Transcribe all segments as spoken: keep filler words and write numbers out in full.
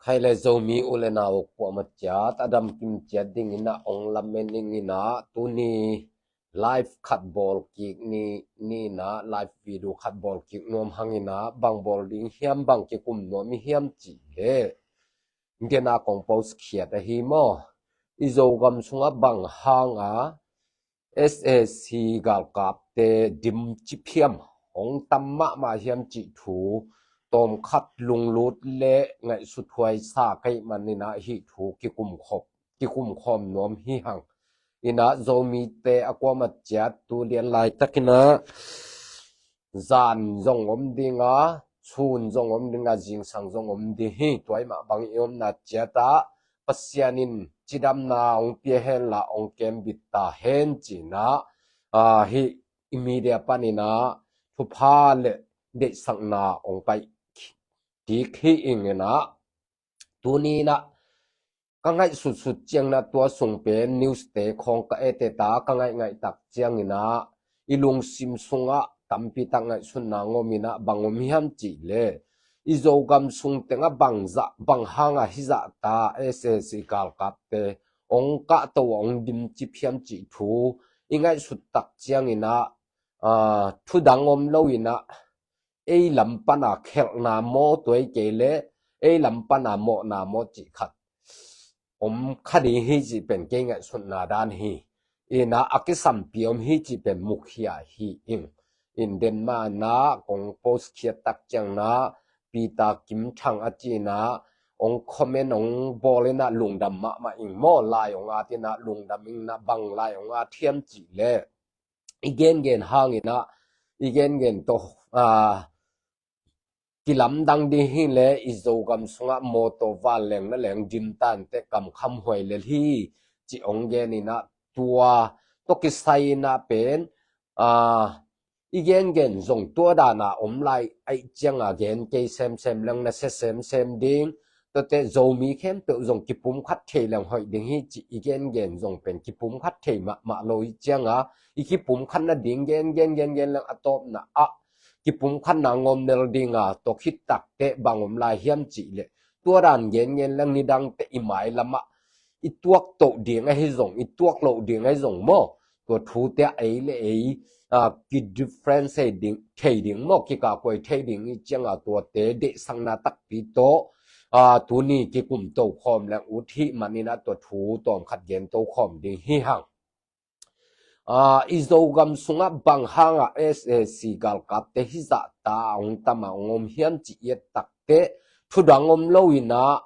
Khaile Zomi u le nau kuamah ciat a damkim ciat dingin ah ong lamen ning in ah tuni live khat bawl kik ni, ni in ah live video khat bawl kik nuam hang in ah bang bawl ding hiam, bang kikum nuam i hiam cih le, gen a kong post khiat ahi maw. I Zogam sungah bang hang a S A C galkapte dim cip hiam, hong tam mahmah hiam cih thu tawmkhat lunglut le ngaihsut huai sa ka hih manin ah hih thu kikum khop, kikum khawm nuam hi hang. In ah Zomite a kuamah ciat tu lian laitak in ah zan zong om ding a, sun zong om ding a, zingsang zong om ding hi. Tua ahih mah bang i omna ciat ah Pasian in cidamna hong pia hen la hong kembit ta hen ci in ah, ah, hih i media panin ah thupha le deihsakna hong pai kik hi ing in ah, tuni in ah ka ngaihsutsut ciangin ah tua sung pen newste khawng ka et et a, ka ngaihngaih tak ciangin ah i lungsim sungah tampi tak ngaihsutna ngawm in ah bang om hiam cih le, i Zogam sung tengah bang zah, bang hang a hizah ta S A C galkapte hong kahto a hong dim cip hiam cih thu i ngaihsut tak ciangin ah, ah, thudang om lo in ah ei lam pan a khelhna maw, tua hi kei le ei lam pan a mawhna maw cih khat om kha ding hi cih pen kei ngaihsutna dan hi. In ah a kisampi om hi cih pen mukhia hi ing. In den ma in ah kong post khiat tak ciangin ah Peter Kim Thang a ci in ah hong comment hong bawl in ah lungdam mahmah ing maw, lai hong at in ah lungdam ing in ah bang lai hong at hiam cih le, i gengen hang in ah, i gengen tawh, ah, kilamdang ding hi le, i Zogam sungah mawtaw vanleng na leng dim tante kam kham huai lel hi cih hong gen in ah, tua tawh kisai in ah pen, ah, i gengen zong tua dan a om lai ahih ciang a gen kei semsem leng na sia semsem ding. Tuate Zomi khempeuh zong kipumkhat thei leng hoih ding hi cih i gengen zong pen kipumkhat thei mahmah lo hi ciang a, i kipumkhat nading gen gen gen gen leng a tawpna ah kipumkhatna ngawm nel ding a, tua khit takteh bang om lai hiam cih le, tua dan gen gen leng nidangte i mailam ah i tuak toh ding ahi zong, i tuak loh ding ahi zong maw, tua thute ah ei le ei, ah, ki difference thei ding, thei ding maw, kikakkuai thei ding i ciang a, tuate deihsakna takpi tawh, ah, tuni kikum to khawm leng ut hi manin ah tua thu tawmkhat gen to khawm ding hi hang. Ah, i Zogam sungah bang hang a S A C galkapte hizah ta a hong tam a hong om hiam cih i et takteh, thudang om lo in ah,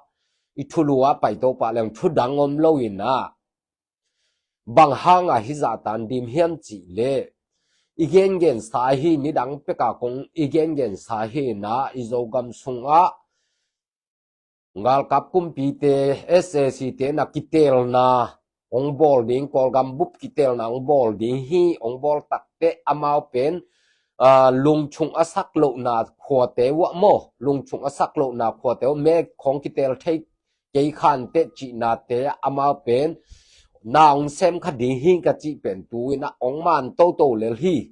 i thulu ah pai to pah leng thudang om lo in ah, bang hang a hizah ta dim hiam cih le, i gengen sa hi, nidang pek a kong i gengen sa hi in ah, i Zogam sungah galkap kumpite, S A C te na kitelna hong bawl ding, Kawlgam bup kitelna hong bawl ding hi, hong bawl takteh amau pen, ah, lungchung a sak lohna khuate uh ah maw, lungchung a sak lohna khuate uh, me khawng kitel thei kei khanteh cihnate ah amau pen na hong sem kha ding hi ka cih pen tu in ah hong man toto lel hi.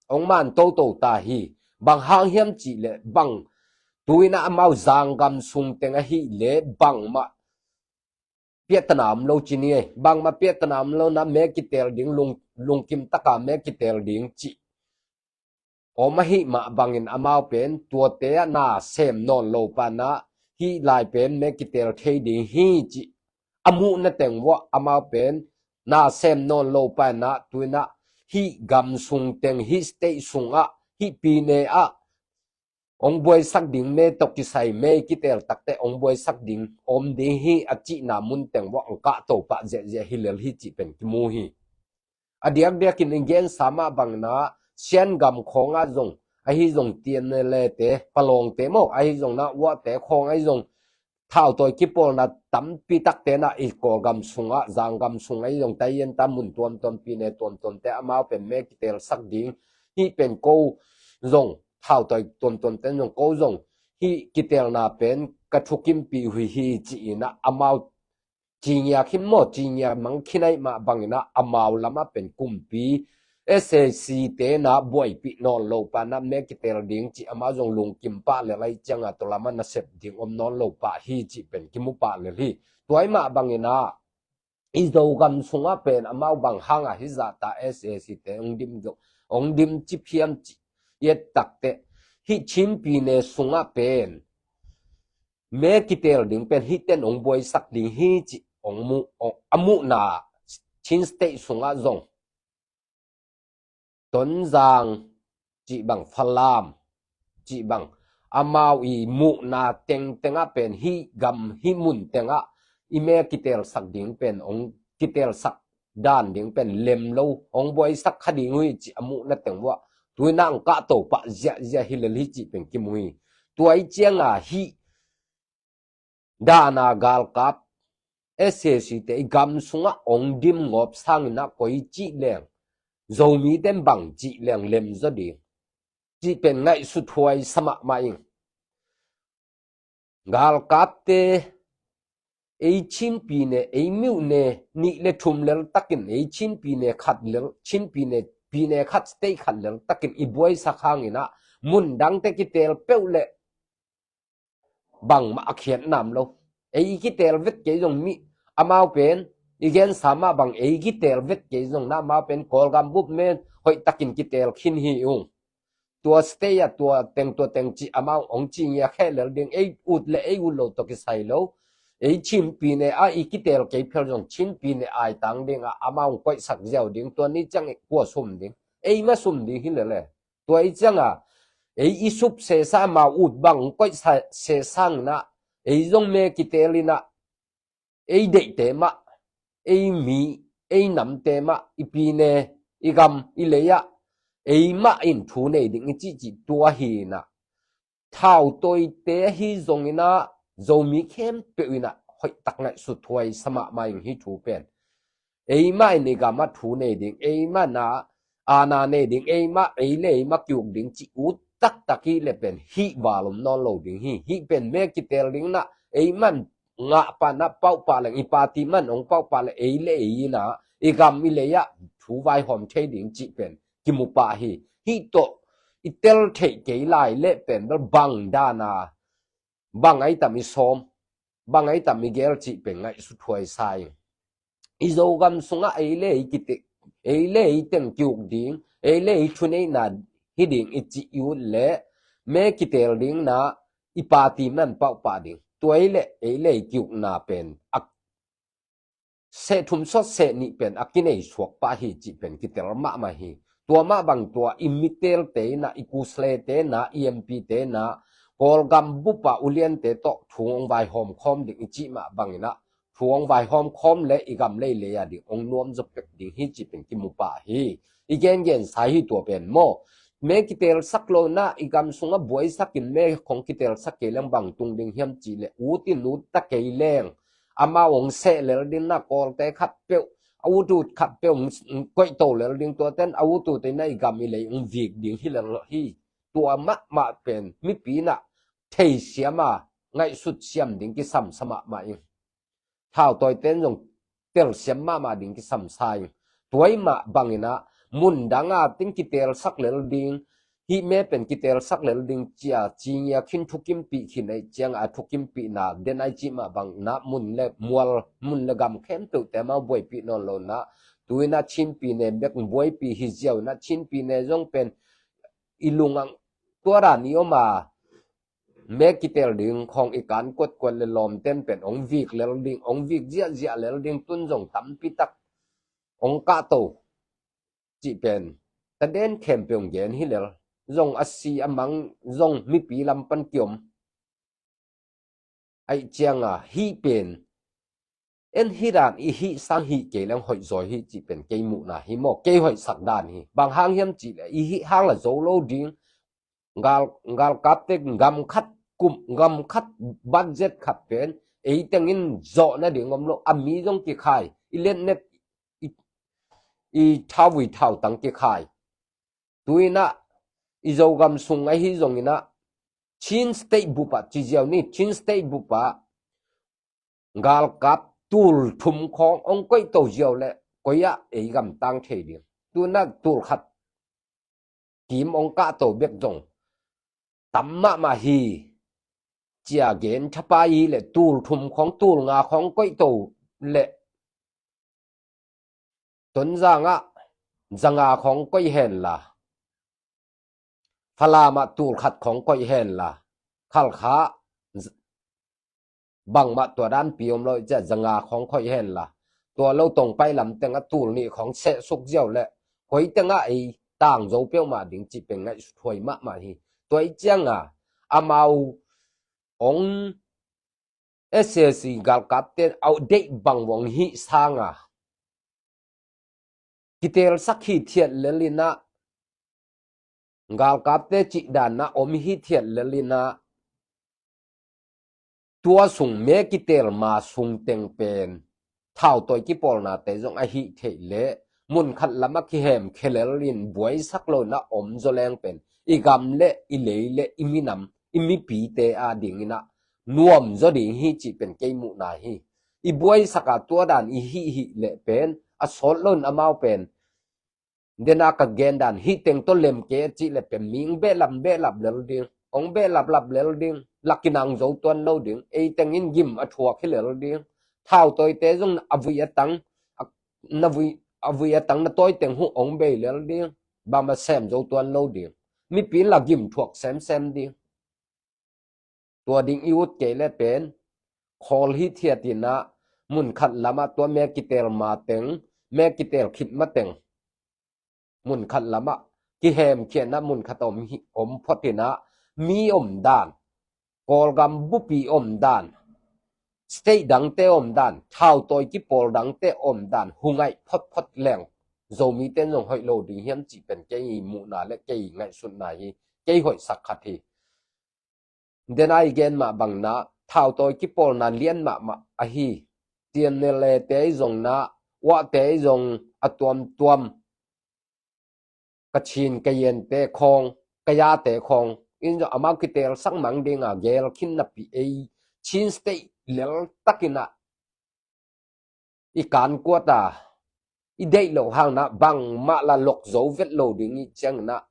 Hong man toto ta hi. Bang hang hiam cih le, bang tu in ah amau zanggam sung teng ahih le bangmah piahtana om lo ci ni ei. Bangmah piahtana om lo in ah me kitel ding, lung, lungkim tak a me kitel ding cih om ahih mah bangin amau pen tuate ah na sem nawn lo pa in ah, hih lai pen me kitel thei ding hi cih a muhna teng uh ah amau pen na sem nawn lo pa in ah, tu in ah hih gam sung teng, hih state sungah, hih pine ah hong buaisak ding, me tawh kisai me kitel takteh hong buaisak ding om ding hi a cihna mun teng uh ah hong kahto pah ziahziah hi lel hi cih pen kimu hi. A diakdiakin i gensa mah bangin ah Shan gam khawng ah zong, ahi zong T N L A te, Palawngte maw, ahi zong in ah Wate khawng ahi zong, thautawi kipawlna tampi takte in ah i Kawlgam sungah, zanggam sung ahi zong, Tayenta mun tuamtuam, pine tuamtuamte amau pen me kitelsak ding, hih pen ko zong, thautawi tuamtuamte zong, ko zong hih kitelna pen ka thukimpih uh hi ci in ah amau cingiak khin maw, cingiak mang khin ahih mah bangin ah amau lamah pen kumpi S A C te na buaipih nawn lo pah na me kitel ding cih amau zong lungkim pah lel ahih cianga tua lama nasep ding om nawn lo pah hi cih pen kimu pah lel hi. Tua ahih mah bangin ah i Zogam sungah pen amau bang hangah hih zahta S A C te hong dim, hong dim cip hiam cih i et takteh hih Chin pyine sungah pen me kitel ding pen hih ten hong buaisak ding hi cih hong muh, hong, a muhna Chin State sungah zong Tonzang cih bang, Falam cih bang, amau i muhna tengtengah pen hih gam hih mun tengah i me kitelsak ding pen hong kitelsak dan ding pen lem lo, hong buaisak kha ding uh hi cih a muhna teng uah tuina hong kahto pah ziahziah hi lel hi cih pen kimu hi. Tua ahih cianga hih dana galkap S A C te i gam sungah hong dim ngawp sangin ah koi cih leng Zomi ten bang cih leng lemzaw ding cih pen ngaihsuthuai sa mahmah ing. Galkapte ei Chin pyine, ei myone nih le thum lel takin, ei Chin pyine khat lel, Chin pyine, pyine khat state khat lel takin i buaisak hangin ah mun dangte kitel peuh le bangmah a khiat nam lo. Ei i kitel vet kei zong mi, amau pen i gensa mah bang ei i kitel vet kei zong na amau pen Kawlgam bup men hoih takin kitel khin hi ung. Tua state ah tua teng tua teng cih amau hong ci ngiak khe lel ding, ei ut le ei ut lo tawh kisai lo. Ei Chin pyine ah i kitel kei phel zong Chin pyine aitang dingah amau hong koihsak ziau ding, tua ni ciang kua sum ding, ei mah sum ding hi lele. Tua ahih cianga ei i sup sesa, amau ut bang hong koih sesangin ah ei zong me kitel in ah ei deihte mah, ei mi, ei namte mah, i pyine, i gam, i lei ah ei mah in thu nei ding i cihcih tua hi in ah, thautawite ahi zongin ah Zomi khempeuh in ah hoihtak ngaihsuthuai sa mahmah ing hih thu pen. Ei mah in i gamah thu nei ding, ei mah na aana nei ding, ei mah, ei le ei mah ki-uk ding cih ut taktak hi le pen hih val om nawn lo ding hi. Hih pen me kitel ding in ah ei mah in ngah pah in ah pauh pah leng, i party mah in hong pauh pah leng, ei le ei in ah i gam i lei ah thu vaihawm thei ding cih pen kimu pah hi. Hih tawh i tel theih kei lai le pen bel bang dana, bang ahi tam i sawm, bang ahi tam i gel cih pen ngaihsuthuai sa ing. I Zogam sungah ei le ei kite, ei le ei teng ki-uk ding, ei le ei thuneihna hi ding i cih i ut le me kitel ding in ah i party mah in pauh pah ding. Tua hi le ei le ei ki-ukna pen a seh thum sawt seh nih pen a kinei suak pah hi cih pen kitel mahmah hi. Tua mah bang tua i mitelte in ah, i kuslete in ah, i M P te in ah, Kawlgam bup ah uliante tawh thu hong vaihawm khawm ding i cih mah bangin ah thu hong vaihawm khawm le i gam le i lei a ding hong nuam zaw pek ding hi cih pen kimu pah hi. I gengensa hi tua pen maw. Me kitelsak lo in ah i gam sungah buaisak in me khong kitelsak kei leng bang tung ding hiam cih le ut in ut ta kei leng amau hong seh lel ding in ah Kawlte khatpeuh, a ut ut khatpeuh hong koihto lel ding, tuate in a ut ut in ah i gam i lei hong vik ding hi lel hi. Tua mahmah pen mipi in ah theisiam a ngaihsut siam ding kisam sa mahmah ing. Thautawite in zong telsiam mahmah ding kisam sa ing. Tua ahih mah bangin ah mun dang a teng kitelsak lel ding, hih me pen kitelsak lel ding ci-a ci ngiak khin, thukimpih khin ahih ciangah a thukimpihna den a i cih mah bangin ah mun le mual, mun le gam khempeuhte amau buaipih nawn lo in ah, tu-in ah Chin pyine bek buaipih hi ziau in ah Chin pyine zong pen i lung ah tua dan i om a, me kitel ding khawng i kan kuatkuat le lawmten pen hong vik lel ding, hong vik ziahziah lel ding, tun zong tampi tak hong kahto cih pen taden khempeuh hong gen hi lel. Zong a si a mang zong mipi lam pan kiom. Ahih cianga hih pen en hih dan i hih sang hih kei leng hoih zaw hi cih pen kei muhna hi maw, kei hoihsak dan hi. Bang hang hiam cih leh i hih hang la zo lo ding. Gal, galkapte gam khat kum, gam khat budget khat pen ei tengin zawh nading om lo, a mi zong kikhai, i letnet, i, i thauvui thautang kikhai. Tu-in ah i Zogam sung ahi zongin ah Chin State bup ah ci ziau ni, Chin State bup ah galkap tul thum khawng hong koihto ziau leh koi ah ei gam tang thei ding. Tuna tul khat kim ong kahto bek zong tam mahmah hi, cia gen thapai hi leh tul thum khawng tul nga khawng koihto leh Tonzang ah zanga khawng koih henla, Falam ah tul khat khawng koih henla, Khalkha bangmah tua danpi om lo, cia zanga khawng koih henla, tua lo tongpai lam tengah tul nih khawng sehsuk ziau leh koi tengah ei tang zo peuhmah ding cih pen ngaihsut huai mahmah hi. Tua i cianga amau ong S A C galkapte a deih bang vong hih sanga kitelsak hithiat lel inah, galkapte cihdan ah om hithiat lel inah, tua sung me kitel ma sung teng pen thautawi kipawlnate zong a hih theih leh, munkhat lamah kihemkhia lel in buaisak lo inah om zaw leng pen i gam le i lei le i minam, i mipite a ding inah nuam zaw ding hi cih pen kei muhna hi. I buaisak a tua dan i hih hih leh pen a sawt lo in amau pen, dena ka gen dan hih teng tawh lem kei a cih leh pen mi ong behlap behlap lel ding, ong behlap lap lel ding, la kinang zo tuan lo ding, ei teng in gim a thuak hi lel ding. Thautawite zong a vui a tang, a, na vui, a vui a tang na tawi teng huh ong bei lel ding, bang a sem zo tuan lo ding. Mipi in la gim thuak semsem ding. Tua ding i ut kei leh pen khawl hithiat inah, munkhat lamah tua me kitel ma teng, me kitel khit ma teng, munkhat lamah kihemkhia inah, munkhat om hi, om phot inah, mi om dan, Kawlgam bupi om dan, state dangte om dan, thautawi kipawl dangte om dan hungaih photphot leng, Zomite in zong hoih lo ding hiam cih pen kei muhna le kei ngaihsutna hi. Kei hoihsak khat hi. Dena i gen mah bangna thautawi kipawlna lian mahmah ahi. T N L A te i zong na, uahte i zong a tuamtuam, Kachin, Kayente khawng, Kayate khawng in zong amau kitelsak mang dinga gel khin napi ei Chin State lel takinah i kankuat a i deih loh hangna bangmah la lok zo vet lo ding i cianginah,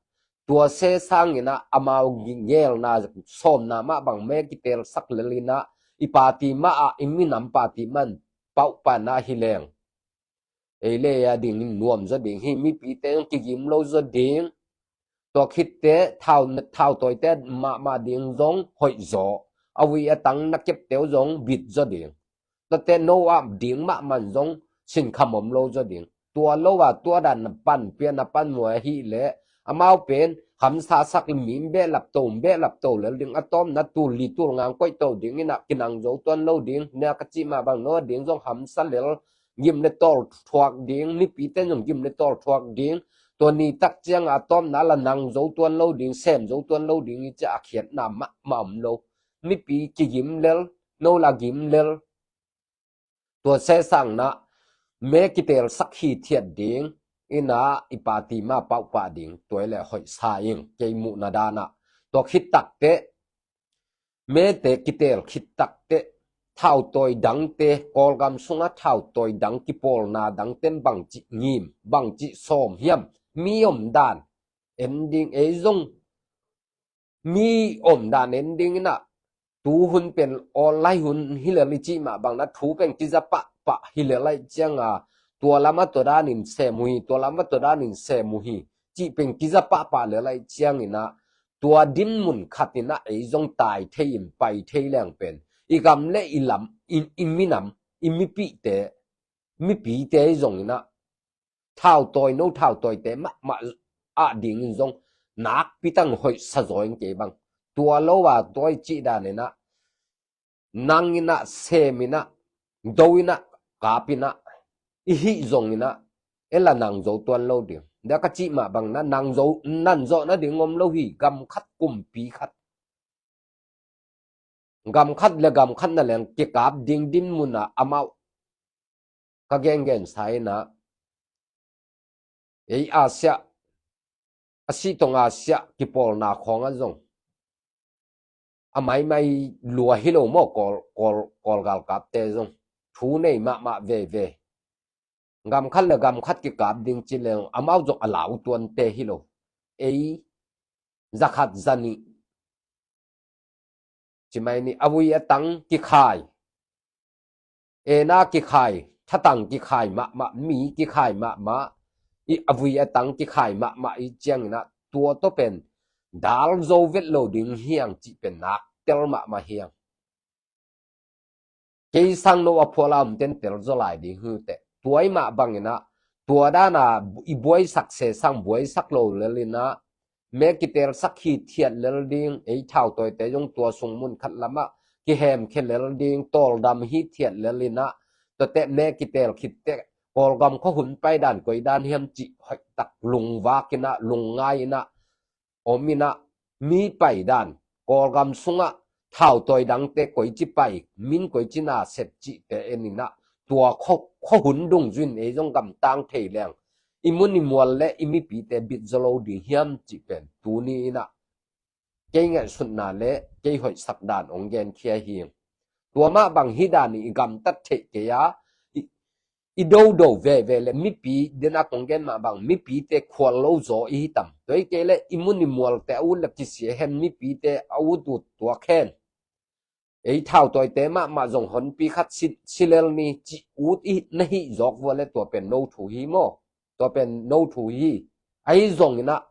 tua se sanginah amau ngelna sawmna mah bang me kitelsak lel inah, i party mah ah, i minam party man pauh panah hi leng, ei le a dingin nuam zaw ding hi. Mipite zong kigim lo zaw ding. Tua khitte thau, thautawite mahmah ding zong hoih zaw. A vui a tang na kepte uh zong bit zaw ding. Tuate no ah ding mahmah zong sinkham om lo zaw ding. Tua lo a tua dan na panpia na panmuai ahih leh, amau pen hamsa sak le mi behlap to, behlap to lel ding. A tawpna tul li tul nga koih to ding inah kinang zo tuan lo ding. Nia ka cih mah bang no a ding zong hamsa lel, gim le tawl thuak ding, mipite zong gim le tawl thuak ding. Tua ni tak ciang a tawpna la nang zo tuan lo ding, sem zo tuan lo ding i ciah a khiatna mahmah om lo. Mipi kigim lel, no la gim lel. Tua se sanginah me kitelsak hithiat ding inah i party mah pauh pah ding, tua i le hoih sa ing kei muhna danah. Tua khit takteh, mete kitel khit takteh, thautawi dangte, Kawlgam sungah thautawi dang kipawlna dangte in bangcih ngim, bangcih sawm hiam, mi om dan en ding, ei zong mi om dan en ding inah, tu hun pen online hun hi lel i cih mah bangna thu pen kiza pahpah hi lel ahih cianga, tua lamah tua danin sem uh hi, tua lamah tua danin sem uh hi cih pen kiza pahpah lel ahih cianginah, tua dinmun khat inah ei zong tai thei in pai thei leng pen i gam le i lam, i, i minam, i mipite, mipite i zong inah thautawi no thautawite mahmah ah dingin zong nakpi tang hoih sa zaw in kei bang. Tua lo a tua i cih dan inah, nang inah, sem inah, do inah, kap inah, i hih zong inah, e la nang zo tuan lo ding. Nia ka cih mah bangna nang zo, nan zawh nading om lo hi. Gam khat, kumpi khat, gam khat le gam khat na leng kikap ding dinmun ah amau ka gengen sa inah, ei Asia, a sih tong Asia kipawlna khawngah zong a maimai lua hi lo maw, Kawl, Kawl, Kawl galkapte zong thu nei mahmah veve. Gam khat le gam khat kikap ding ci leng amau zong a lau tuante hi lo. Ei, za khat za nih, ci mai ni, a vui a tang kikhai, ena kikhai, thatang kikhai mahmah, mi kikhai mahmah, i a vui a tang kikhai mahmah i ciangin ah tua tawh pen dal zo vet lo ding hi hang cih pen nak tel mahmah hi hang. Kei sang no a phual a om ten tel zaw lai ding hi uh teh. Tua i mah bangin ah, tua dan a i buaisak se sang buaisak lo lel in ah, me kitelsak hithiat lel ding, ei thautawite zong tua sung mun khat lamah kihemkhia lel ding, tawldam hithiat lel in ah, tuate me kitel khit teh Kawlgam khuahun pai dan koi dan hiam cih hoihtak lungvak in ah, lungngai in ah, om in ah, mi pai dan, Kawlgam sungah thautawi dangte koici pai, min koici na sep cihte en in ah, tua khua, khuahun dungzui in ei zong gamtang thei leng, i mun i mual le i mipite bit zaw lo ding hiam cih pen tuni in ah kei ngaihsutna le kei hoihsak dan hong genkhia hi. Tua mah bang hi dan i gamtat theih kei a, i, i dodo veve le mipi, den a kong gen mah bang mipite khual lo zaw i hi tam. Tua hi kei le i mun i mualte a ut le kisia hen, mipite a ut ut tuak hen. Ei thautawite mahmah zong honpi khat si, si lel ni cih ut i na hih zawk vua le tua pen no thu hi maw? Tua pen no thu hi. Ahi zongin ah,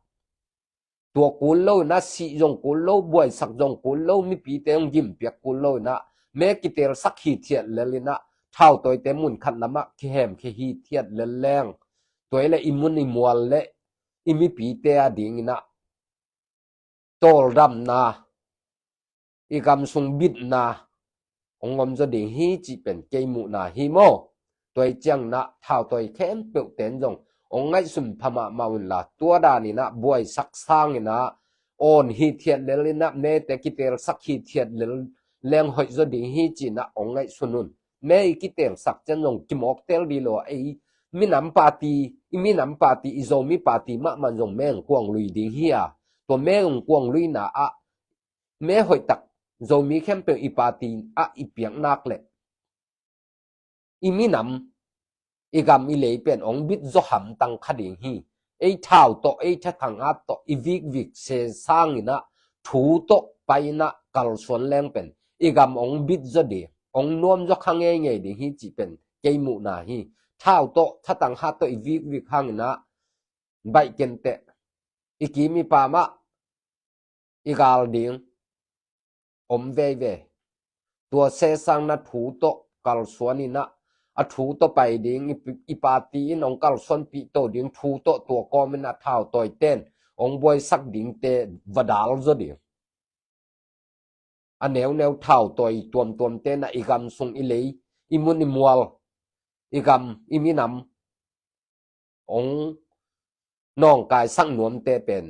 tua kul lo in ah, sih zong kul lo, buaisak zong kul lo, mipite hong gimpiak kul lo in ah, me kitelsak hithiat lel in ah, thautawite mun khat lamah kihemkhia hithiat lel leng, tua hi le i mun i mual le i mipite a ding in ah tawldamna, i gam sung bitna hong om zaw ding hi cih pen kei muhna hi maw? Tua hi ciangin ah thautawi khempeuhte in zong hong ngaihsun pha mahmah un la, tua dan in ah buaisak sang in ah, awn hithiat lel in ah, mete kitelsak hithiat lel leng hoih zaw ding hi ci in ah hong ngaihsun un. Me i kitelsak ciang zong kimawk tel dih lo a, ei minam party, i minam party, i Zomi party mahmah zong me hong kuang lui ding hi a, tua me hong kuang luina ah me hoihtak Zomi khempeuh i party ah i piak nak leh, i minam, i gam i lei pen hong bit zaw hamtang kha ding hi. Ei thau tawh, ei thatang at tawh i vikvik se sang in ah, thu tawh pai in ah kalsuan leng pen i gam hong bit zaw ding, hong nuam zaw kha ngeingei ding hi cih pen kei muhna hi. Thau tawh, thatang at tawh i vikvik hang in ah, baih ken teh, i kim i pam ah i gal ding om veve. Tua se sang in ah thu tawh kalsuan in ah, a thu tawh pai ding, i, i party in hong kalsuanpih to ding thu tawh tua kawm in ah thautawite in hong buaisak dingte va dal zaw ding. A neuneu thautawi tuamtuamte in ah i gam sung i lei, i mun i mual, i gam, i minam hong nawngkaisak nuamte pen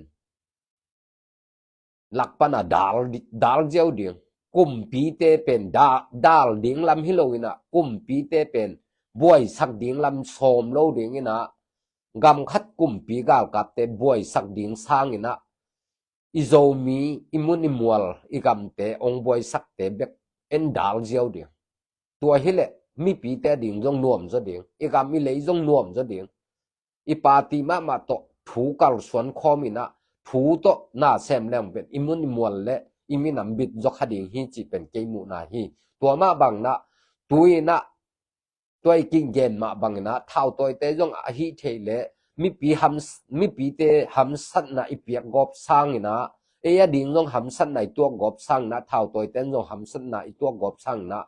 lak pan a dal, dal ziau ding. Kumpite pen da, dal ding lam hi lo in ah, kumpite pen buaisak ding lam sawm lo ding in ah, gam khat kumpi galkapte buaisak ding sang in ah, i Zomi, i mun i mual, i gamte hong buaisakte bek en dal ziau ding. Tua hi leh mipite a ding zong nuam zaw ding, i gam i lei zong nuam zaw ding. I party mahmah tawh thu kalsuan khawm in ah, thu tawh na sem leng pen i mun i mual le i minam bit zaw kha ding hi cih pen kei muhna hi. Tua mah bang in ah, tu in ah, tua i kinggen mah bang in ah, thautawite zong a hih theih leh mipi ham, mipite hamsatna i piak gawp sang in ah, ei a ding zong hamsatna i tuak gawp sang in ah, thautawite in zong hamsatna i tuak gawp sang in ah,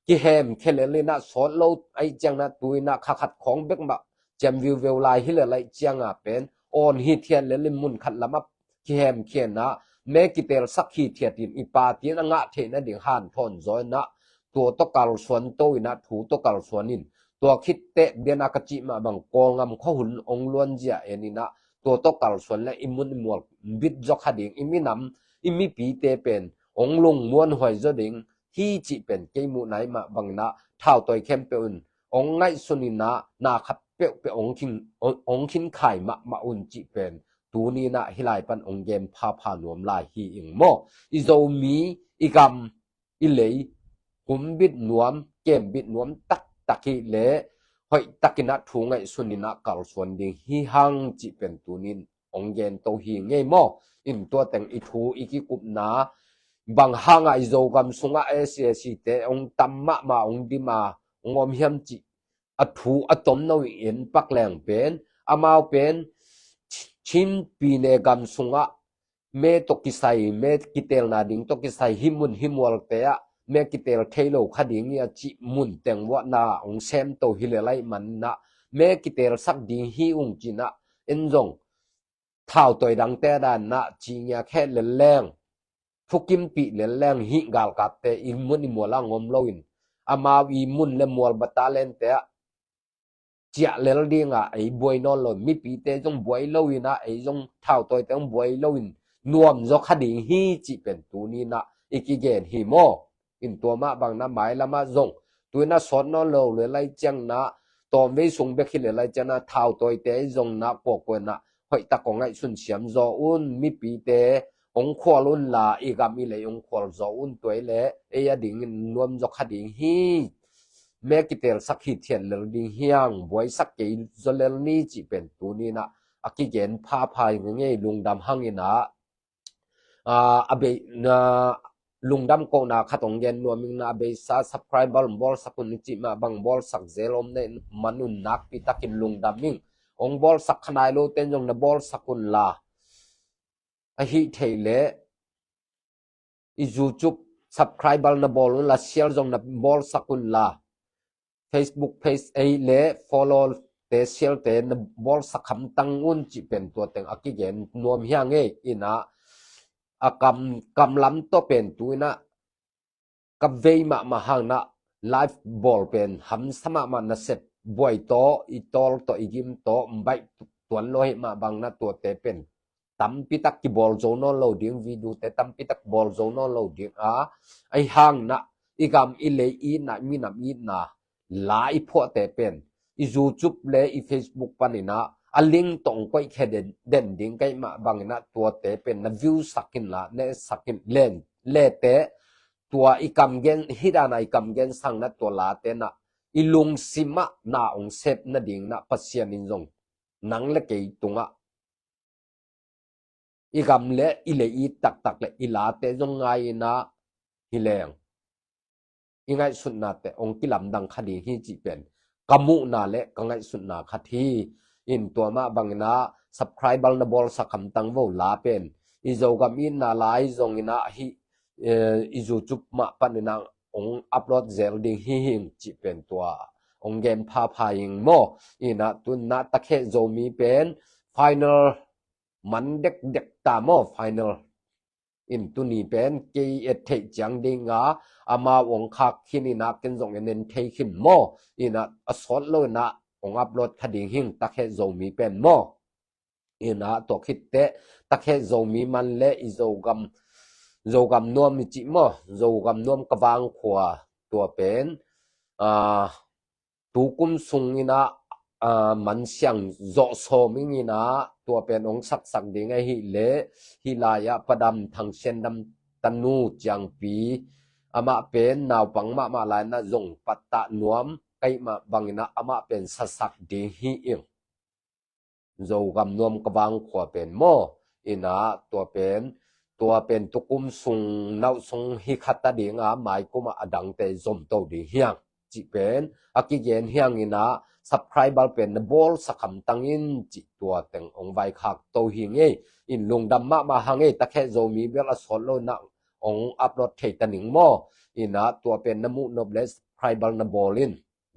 kihemkhia lel in ah, sawt lo ahih ciangin ah, tu in ah kha khat khawng bek mah ciam viuveu lai hi lel ahih ciangin ah pen, awn hithiat lel in mun khat lamah kihemkhia in ah, me kitelsak hithiat in i party in a ngah theih nading hanthawn zaw in ah, tua tawh kalsuan to in ah, thu tawh kalsuan in, tua khit teh biana ka cih mah bang Kawlgam khuahun hong luanzia en in ah, tua tawh kalsuan le i mun i mual bit zaw kha ding, i minam, i mipite pen hong lungmuanhuai zaw ding hi cih pen kei muhna i mah bang in ah, thautawi khempeuh in hong ngaihsun in ah, na khat peuhpeuh hong khin, hong, hong khinkhai mahmah un cih pen tuni in ah hih lai pan hong gen phapha nuam lai hi ing maw? I Zomi, i gam, i lei humbit nuam, kembit nuam taktak hi leh, hoih takin ah thu ngaihsun in ah kalsuan ding hi hang cih pen tunin hong gen to hi ngei maw. In tua teng i thu i kikupna bang hang ah i Zogam sungah S A C te hong tam mahmah hong dim a hong om hiam cih a thu a tomno i en pak leng pen amau pen Chin pine gam sungah me tawh kisai, me kitelna ding tawh kisai hih mun hih mualte ah me kitel thei lo kha ding hi a cih mun teng vuahna hong sem to hi le laih man in ah me kitelsak ding hi ung ci in ah en zong thautawi dangte dan in ah ci ngiak heh lel leng thukimpih lel leng hih galkapte i mun i mual ah hong om lo in amau i mun le mual battalion te ah ciah lel ding a ei buai nawn lo, mipite zong buai lo in ah ei zong thautawite zong buai lo in nuam zaw kha ding hi cih pen tuni in ah i kigen hi maw. In tua mah bang in ah mailam ah zong tu in ah sawt nawn lo le lai ciang in ah tawmvei sung bek hi le lai ciang in ah thautawite zong in ah kuakua in ah hoih tak hong ngaihsun siam zaw un, mipite hong khual un la i gam i lei hong khual zaw un, tua i leh ei a dingin nuam zaw kha ding hi. Me kitelsak hi thian lel ding hi hang, buaisak kei zaw lel ni cih pen tuni in ah a kigen phapha hi ngei, lungdam hang in ah a bei na lungdam kohna khat hong gen nuam ing in ah a beisa subscriber bawlsak un i cih mah bang bawlsak zel om na man un nakpi takin lungdam ing. Hong bawlsak kha nai lote in zong na bawlsak un la, ahi thei leh i YouTube subscriber na bawl un la, share zong na bawlsak un la, Facebook page ei le follow te share te na bawlsak hamtang un cih pen tua teng a kigen nuam hi hang ei. In ah a kam, kam lam tawh pen tu in ah ka vei mahmah hang in ah live bawl pen hamsa mahmah, nasep buai tawh i tawl tawh i gim tawh baih tuan lo hi mah bang in ah tuate pen tampi tak kibawl zo nawn lo ding, video te tampi tak bawl zo nawn lo ding a, ahi hang in ah i gam i lei itna, i minam itna la i phuahte pen i YouTube le i Facebook pan in ah a link tawh hong koih khia den, den ding ka hih mah bang in ah tuate pen na view sak in la, na etsak in len lete tua i kam gen hi dan a i kam gen sang in ah tua late in ah i lungsim ah na hong sep nading in ah Pasian in zong nang le kei tungah i gam le i lei it taktak le i late zong ngai in ah hi leng i ngaihsutnate hong kilamdang kha ding hi cih pen ka muhna le ka ngaihsutna khat hi. In tua mah bang in ah subscriber na bawlsak hamtang vo, la pen i Zogam itna la hi zong in ah hih eh, i YouTube mah pan in ah hong upload zel ding hi hing cih pen tua hong gen phapha ing maw. In ah tu in ah Takheh Zomi pen final man dekdek ta maw, final. In tuni pen kei et theih ciang ding a amau hong khak khin in ah ken zong en en thei khin maw. In ah a sawt lo in ah hong upload kha ding hing Takheh Zomi pen maw. In ah tua khit teh Takheh Zomi man le i Zogam, Zogam nuam i cih maw, Zogam nuam ka vang khua tua pen ah, tu kum sung in ah ah, man siang zawh sawm ing in ah tua pen hong saksak ding ahi le hih lai ah Padam Thang Sian Dam tanu Ciangpi amah pen naupang mahmah lai in ah zong pattah nuam ka hih mah bang in ah amah pen sasak ding hi ing. Zogam nuam ka vang khua pen maw. In ah tua pen, tua pen tu kum sung nauh sung hi khat a ding a mai kum ah a dangte zom to ding hi hang cih pen a kigen hi hang in ah subscriber pen na bawlsak hamtang in cih tua teng hong vaikhak to hi ngei. In lungdam mahmah hang ei, Takheh Zomi bel a sawt lo in ah hong upload thei ta ning maw. In ah tua pen na muh nop le subscriber na bawl in.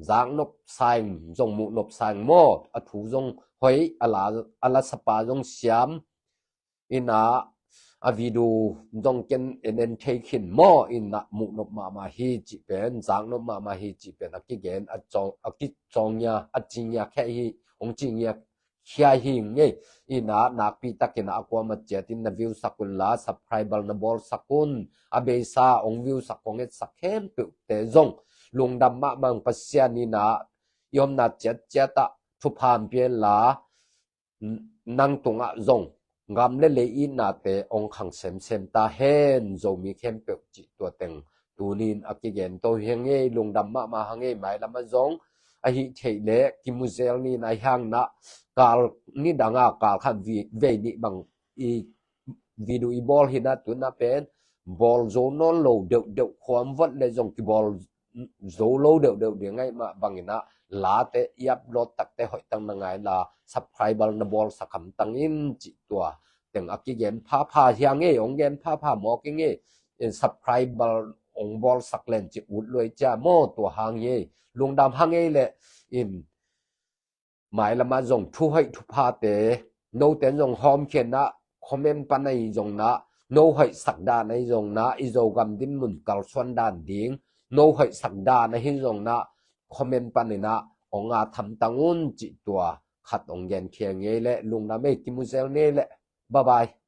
Zak nop sa ing, zong muh nop sa ing maw. A thu zong hoih, a la, a la sapa zong siam. In ah a video zong ken en en thei khin maw. In ah muh nop mahmah hi cih pen, zak nop mahmah hi cih pen a kigen, a cawng, a kicawng ngia, a ci ngia kheh hi, hong ci ngia khia hi ngei. In ah nakpi takin ah a kuamah ciatin na view sak un la, subscriber na bawlsak un. A beisa hong view sak, hong etsak khempeuhte zong lungdam mahmah ing. Pasian in ah i omna ciatciat ah thupha hong pia in la, n-, nang tungah zong gam le lei itnate hong khang semsem ta hen, Zomi khempeuh cih tua teng tunin a kigen to hi hang ei. Lungdam mahmah hang ei. Mailam ah zong ahi theih leh kimu zel ni in, ahi hangin ah kal nidang a kal khat vei nih bang i video i bawl hi in ah, tu in ah pen bawl zo nawn lo deuhdeuh, khuam vot leh zong kibawl zo lo deuhdeuh ding ahih mah bangin ah late i upload takte hoih tak na ngai inla, subscriber na bawlsak hamtang in cih tua teng a kigen phapha hi hang ei, hong gen phapha mawk ing ei. Subscriber hong bawlsak len cih ut lua ei cia maw, tua hang hi ei. Lungdam hang ei leh in mailam ah zong thu hoih thuphate note in zong hawmkhia in ah, comment pan ahi zongin ah, no hoihsak dan ahi zongin ah, i Zogam dinmun kalsuan dan ding no hoihsak dan ahi zongin ah, comment panin ah hong at hamtang un cih tua khat hong genkhia ing ei leh. Lungdam ei, kimu zel ni ei leh. Bye bye.